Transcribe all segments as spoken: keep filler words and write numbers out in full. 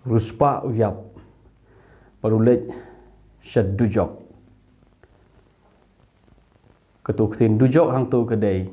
Ruspah u ïap bad u leit sha dujok. Kato ka ktien dujok hangto ka dei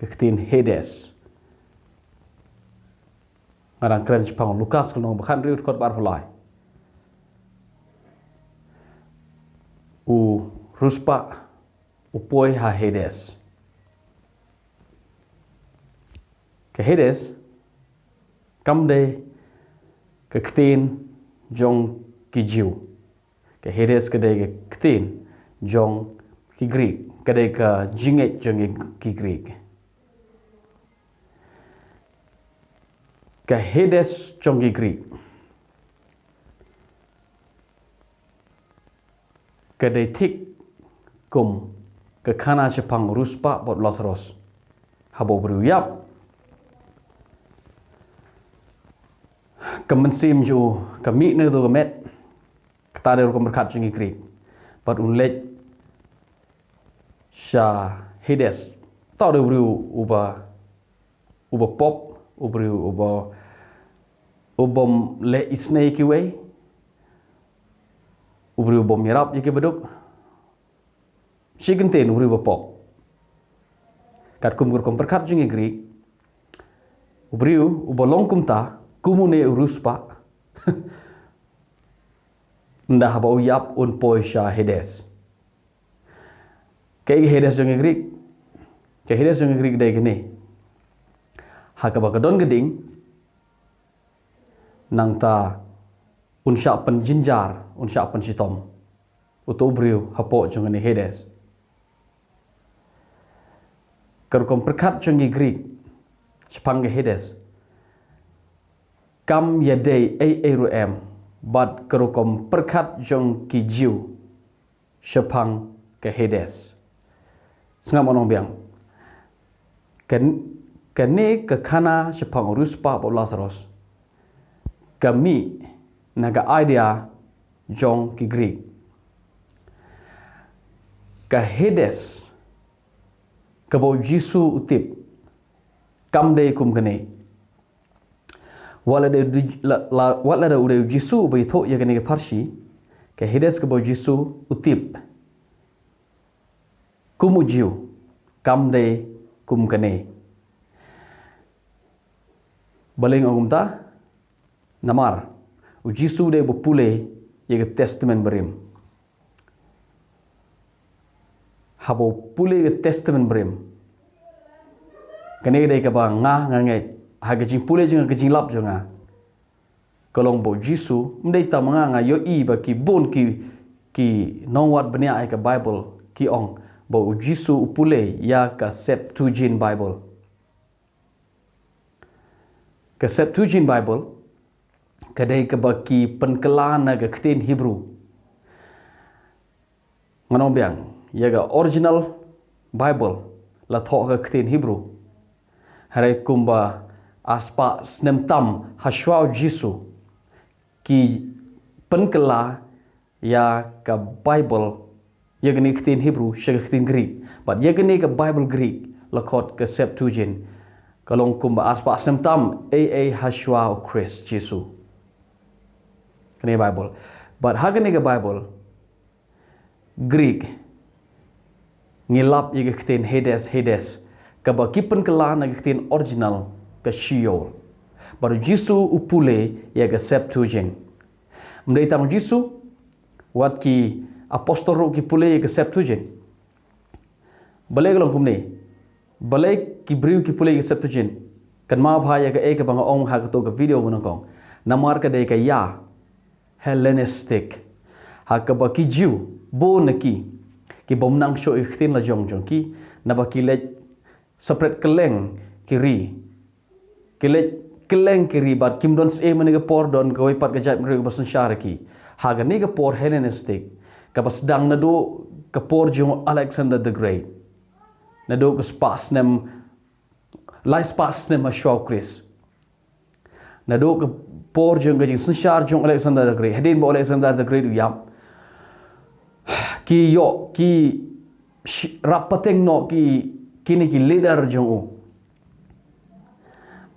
ka ktien Hades. Nga dang kren shaphang Lukas ka lynnong ba khathynriew dkhot ba arphew lai. U ruspah u poi ha Hades. Ka Hades kam dei ka ktien jong ki Jiw. Ka Hades ka dei ka ktien jong ki Greek, ka dei ka jingngeit jong ki Greek. Ka Hades jong ki Greek ka dei thik kum ka khana shaphang ruspah bad Lasaros. Haba u briew u ïap, ka mynsiem jong u ka mih na kato ka met. Kata dei rukom pyrkhat jong ki Greek. Bad un leit sha Hades. Uta u dei u briew uba, uba pop, u briew uba, u bym leh isynei ïa kiwei, u briew u bym ïarap ïa ki baduk. Shi kyntien u briew uba pop. Katkum ka rukom pyrkhat jong ki Greek, u briew uba long kumta, kum une u ruspah, ynda haba u ïap un poi sha Hades. Kaei ka Hades jong ki Greek? Ka Hades jong ki Greek dei kane. Ha kaba ka don ka ding, nangta un shah pynjynjar, un shah pynshitom uto u briew hapoh jong kane Hades. Ka rukom pyrkhat jong ki Greek shaphang ka Hades kam ïadei ei ei ruh em bad ka rukom pyrkhat jong ki Jiw shaphang ka Hades. Sngap, ngan ong biang. Kan, kane ka khana shaphang u ruspah bad u Lasaros ka mih na ka idea jong ki Greek. Ka Hades kaba u Jisu u tip kam dei kum kane. Wat la dei, la, la, wat la dei u dei u Jisu uba ïathuh ïa kane ka pharshi, ka Hades kaba u Jisu u tip kum u Jiw kam dei kum kane. Balei nga ong kumta? Namar u Jisu u dei uba pule ïa ka Testament Barim. Haba u pule ïa ka Testament Barim, kane ka dei kaba nga, nga ngeit ha ka jingpule jong nga, ka jinglap jong nga, ka long ba u Jisu, ym dei tang ma nga, nga ïohi ba ki bun ki, ki nongwad bniah ïa ka Baibl ki ong ba u Jisu u pule ïa ka Septuagint Bible. Ka Septuagint Bible ka dei kaba ki pynkylla na ka ktien Hebrew. Ngan ong biang, ïa ka original Bible la thoh ha ka ktien Hebrew. Hynrei kumba arspah snem tam ha shuwa u Jisu, ki pynkylla ïa ka Bible, ïa kane ka ktien Hebrew sha ka ktien Greek. Bad ïa kane ka Bible Greek la khot ka Septuagint. Ka long kumba arspah snem tam ei ei ha shuwa u Khrist Jisu. Kane Bible. Bad ha kane ka Bible Greek ngi lap ïa ka ktien Hades, Hades, kaba ki pynkylla na ka ktien original ka Sheol. Bad u Jisu u pule ïa ka Septuagint. Ym dei tang u Jisu, wat ki apostol ruh ki pule ïa ka Septuagint. Balei ka long kumne? Balei ki briew ki pule ïa ka Septuagint? Kynmaw bha ïa kaei kaba nga ong ha kato ka video ba nyngkong. Namar ka dei ka ïa Hellenistic. Ha kaba ki Jiw, bun na ki, ki bym nang shuh ïa ka ktien la jong jong ki, naba ki leit separate kylleng ki ri. Ki leit kylleng ki ri bad kim don seh mynne ka por don kawei pat ka jaitbynriew ba synshar ïa ki. Ha kane ka por Hellenistic, kaba sdang naduh ka por jong Alexander the Great. Naduh ka spah snem, lai spah snem ha shuwa u Khrist. Naduh ka por jong ka jingsynshar jong Alexander the Great. Hadien ba u Alexander the Great u ïap, ki ïoh, ki sh-, rap pateng noh ki, kine ki leader jong u.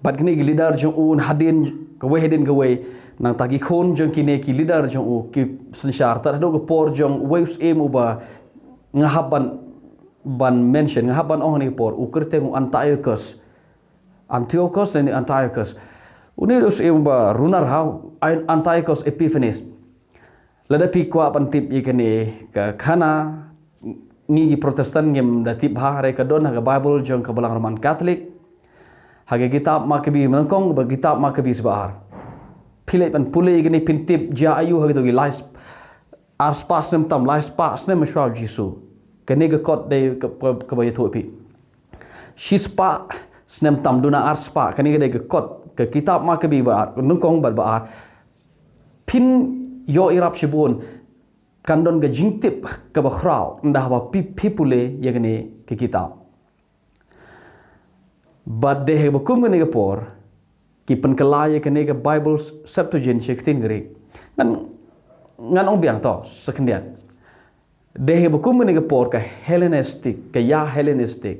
Bad kine ki leader jong u hadien kawei hadien kawei, Nangta ki khun jong kine ki leader jong u ki synshar, tad haduh ka por jong uwei u syiem uba nga hap ban, ban mention, nga hap ban ong ha kane ka por, u kyrteng u Antiochus. Antiochus lane Antiochus. Une u syiem uba runar ha, An-, Antiochus Epiphanes. Lada phi kwah ban tip ïa kane ka khana, ngi ki Protestant ngim da tip bha, hynrei ka don ha ka Bible jong ka Balang Roman Catholic, ha ka kitab Makabi, nyngkong bad kitab Makabi, sha ba ar. Phi leit ban pule ïa kane phin tip jia aïu ha kito ki lai sp-, ar spah snem tam, lai spah snem mynshuwa u Jisu. Kane ka kot dei ka, ka, kaba ïathuh phi. Shi spah snem tam, duna ar spah, kane ka dei ka kot, ka kitab Makabi ba ar, nyngkong bad ba ar. Phin ïoh ïarap shibun, kan don ka jingtip kaba khraw ynda haba phi, phi pule ïa kane ka kitab. Bad dei ha kaba kum kane ka por ki pynkylla ïa kane ka Bible Septuagint sha ka ktien Greek. Ngan, ngan ong biang to sa khyndiat. Dei ha kaba kum kane ka por ka Hellenistic, ka ïa Hellenistic.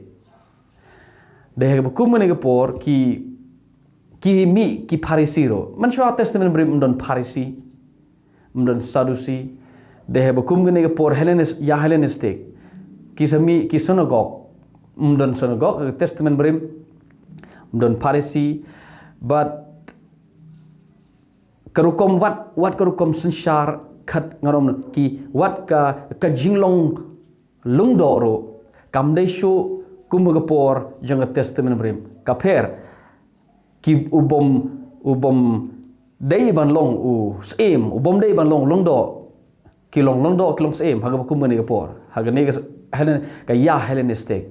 Dei ha kaba kum kane ka por ki, ki mih ki Pharisi ruh. Mynshuwa Testament Barim ym don Pharisi, ym don Sadusi. Dei ha kaba kum kane ka por Hellenis-, ïa Hellenistic, ki sa mih ki synagogue. Ym don synagogue ha ka Testament Barim, ym don Pharisi. Bad ka rukom wat, wat ka rukom synshar, kat ngan ong ki, wat ka, ka jinglong lyngdoh ruh kam dei shuh kum ha ka por jong ka Testament Barim. Ka pher, ki u bym, u bym dei ban long u syiem, u bym dei ban long lyngdoh, ki long lyngdoh, ki long syiem ha kaba kum kane ka por, ha kane ka Hellen-, ka ïa Hellenistic.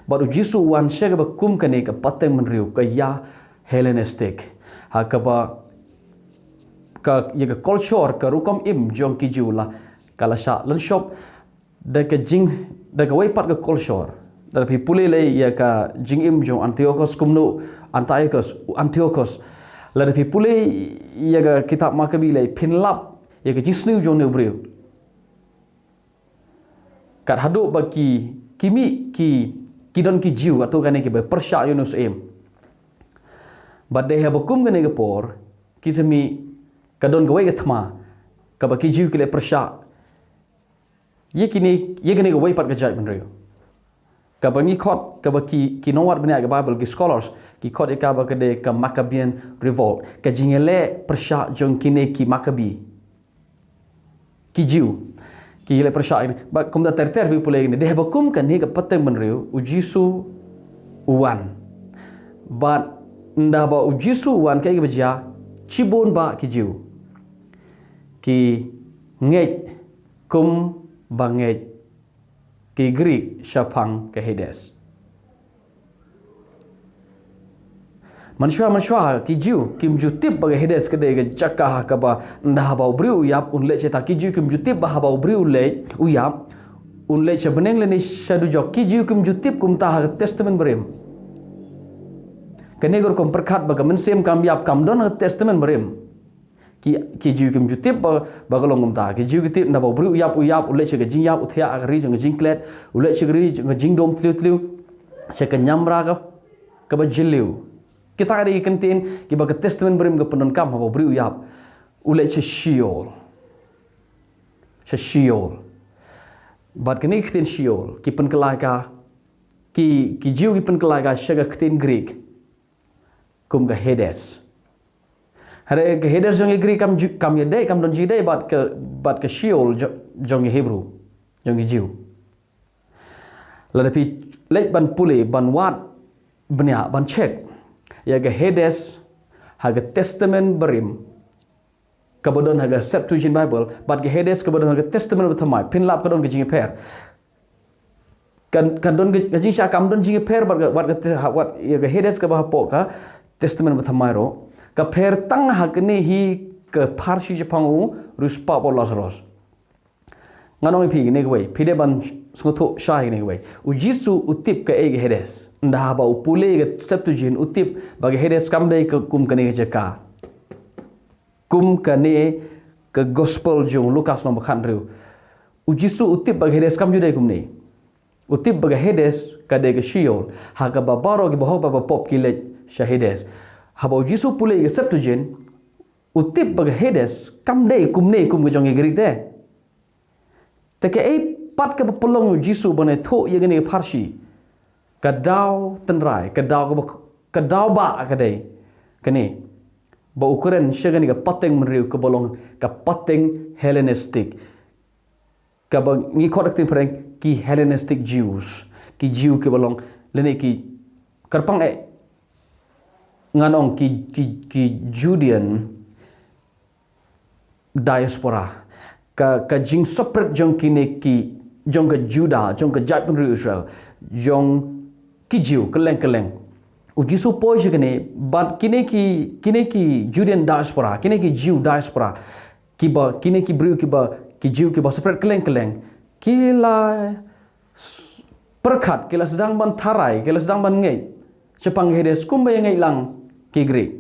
Bad u Jisu u wan sha kaba kum kane ka pateng bynriew, ka ïa Hellenistic, ha kaba ka, ïa ka culture, ka rukom im jong ki Jiw la, ka la shah lynshop da ka jing, da kawei pat ka culture. Lada phi pule lei ïa ka jingim jong Antiochus kumno, Antiochus, Antiochus. Lada phi pule ïa ka kitab Makabi lei, phin lap ïa ka jingsniew jong une u briew. Kat haduh ba ki, ki mih ki, ki don ki Jiw katto katne kiba pyrshah ïa une u syiem. Bad dei ha kaba kum kane ka por ki sa mih, ka don kawei ka thma kaba ki Jiw ki leh pyrshah ïa kine, ïa kane kawei pat ka jaitbynriew. Kaba ngi khot, kaba ki, ki nongwad bniah ka Bible, ki scholars, ki khot ïa kaba ka dei ka Maccabean Revolt, ka jingïaleh pyrshah jong kine ki Maccabi, ki Jiw. Ki ïaleh pyrshah ïa kine. Bad kumta ter ter phi pule ïa kine. Dei ha kaba kum kane ka pateng bynriew u Jisu u wan. Bad ynda ba u Jisu u wan, kaei kaba jia? Shibun bah ki Jiw ki ngeit kumba ngeit ki Greek shaphang ka Hades. Mynshuwa, mynshuwa ki Jiw kim ju tip ba ka Hades ka dei ka jaka ha kaba ynda haba u briew u ïap un leit shata. Ki Jiw kim ju tip ba haba u briew u leit u ïap un leit sha bneng lane sha dujok. Ki Jiw kim ju tip kumta ha ka Testament Barim. Kane ka rukom pyrkhat ba ka mynsiem kam ïap kam don ha ka Testament Barim. Ki, ki Jiw kim ju tip ba, ba ka long kumta. Ki Jiw ki tip ynda ba u briew u ïap, u ïap, u leit sha ka jingïap, u thiah ha ka ri jong ka jingklet, u leit sha ka ri jong ka jingdum tliw tliw, sha ka niamra ka, kaba jylliew. Kita ka dei ki kyntien kiba ka Testament Barim ka pyndonkam haba u briew u ïap. U leit sha Sheol. Sha Sheol. Bad kane ka ktien Sheol ki pynkylla ka, ki, ki Jiw ki pynkylla ka sha ka ktien Greek kum ka Hades. Hynrei ka Hades jong ki Greek kam ju-, kam ïadei, kam don jingïadei bad ka, bad ka Sheol jo-, jong ki Hebru, jong ki Jiw. Lada phi leit ban pule, ban wad bniah, ban check ïa ka Hades ha ka Testament Barim kaba don ha ka Septuagint Bible bad ka Hades kaba don ha ka Testament Bathymmai, phin lap ka don ka jingïapher. Kan, kan don ka, ka jingshah kam don jingïapher bad ka, bad ka te-, ha, bad ïa ka Hades kaba hapoh ka Testament Bathymmai ruh. Ka pher tang ha kane hi ka pharshi shaphang u riewspah bad u Lasaros. Ngan ong ïa phi kane kawei, phi dei ban sngewthuh shai kane kawei. U Jisu u tip kaei ka Hades. Ynda haba u pule ka Septuagint u tip ba ka Hades kam dei ka kum kane ka jaka. Kum kane ka Gospel jong u Lukas lynnong ba khathynriew. U Jisu u tip ba ka Hades kam ju dei kumne. U tip ba ka Hades ka dei ka Sheol. Ha kaba baroh kiba hok bad ba pop ki leit sha Hades. Haba u Jisu u pule ïa ka Septuagint, u tip ba ka Hades kam dei kumne kum ka jong ki Greek te. Te kaei pat kaba pynlong u Jisu ban ïathuh ïa kane ka pharshi? Ka daw tynrai, ka daw kaba, ka daw ba ka dei kane, ba u kren sha kane ka pateng bynriew kaba long ka pateng Hellenistic. Kaba ngi khot da ka ktien phareng ki Hellenistic Jews, ki Jew kiba long lane ki, kyrpang eh ngan ong ki, ki, ki Judean diaspora. Ka, ka jingseparate jong kine ki, jong ka Juda, jong ka jaitbynriew Israel, jong ki Jew kylleng kylleng. U Jisu poi sha kane, bad kine ki, kine ki Judean diaspora, kine ki Jew diaspora, kiba, kine ki briew kiba, ki Jew kiba separate kylleng kylleng, ki la pyrkhat, ki la sdang ban tharai, ki la sdang ban ngeit shaphang Hades kumba ïa ngeit lang ki Greek.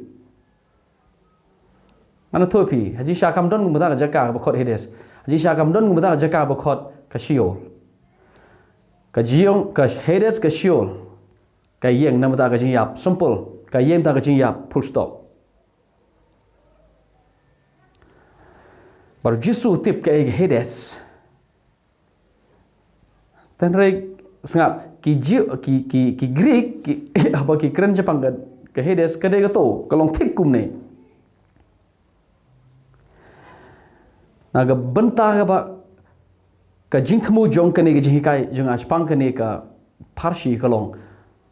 Ngan ïathuh phi, ha jingshisha kam don kumta ka jaka ba khot Hades. Ha jingshisha kam don kumta ka jaka ba khot ka Sheol. Ka jiong, ka Hades, ka Sheol, ka ïeng namar ka jingïap, simple, ka ïeng namar ka jingïap, full stop. Bad u Jisu u tip kaei ka Hades. Tynrai, sngap, ki Jew, ki, ki, ki Greek, ki, haba ki kren shaphang ka, ka Hades, ka dei kato, ka long thik kumne. Na ka bynta kaba, ka jingthmu jong kane ka jinghikai jong nga shaphang kane ka pharshi ka long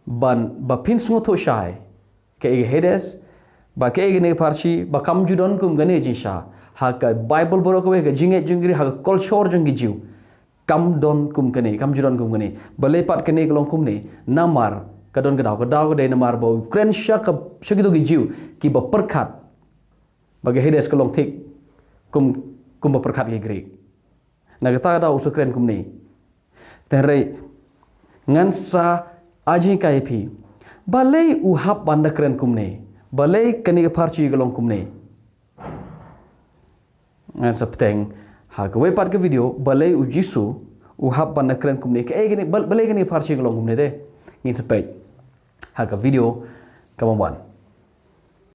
ban ba phin sngewthuh shai kaei ka Hades, ba kaei kane ka pharshi, ba kam ju don kum kane ka jingshisha ha ka Bible baroh kawei, ka jingngeit jong ki Greek, ha ka culture jong ki Jew. Kam don kum kane, kam ju don kum kane. Balei pat kane ka long kumne? Namar ka don ka daw, ka daw ka dei namar ba u kren sha ka, sha kito ki Jew kiba pyrkhat ba ka Hades ka long thik kum, kumba pyrkhat ki Greek. Na kata ka daw u sa kren kumne. Tynrai, ngan sa ai jinghikai ïa phi. Balei u hap ban da kren kumne? Balei kane ka pharshi ka long kumne? Ngan sa bteng ha kawei pat ka video, balei u Jisu u hap ban da kren kumne? Kaei kane, bal-, balei kane ka pharshi ka long kumne te? Ngin sa peit ha ka video kaba wan.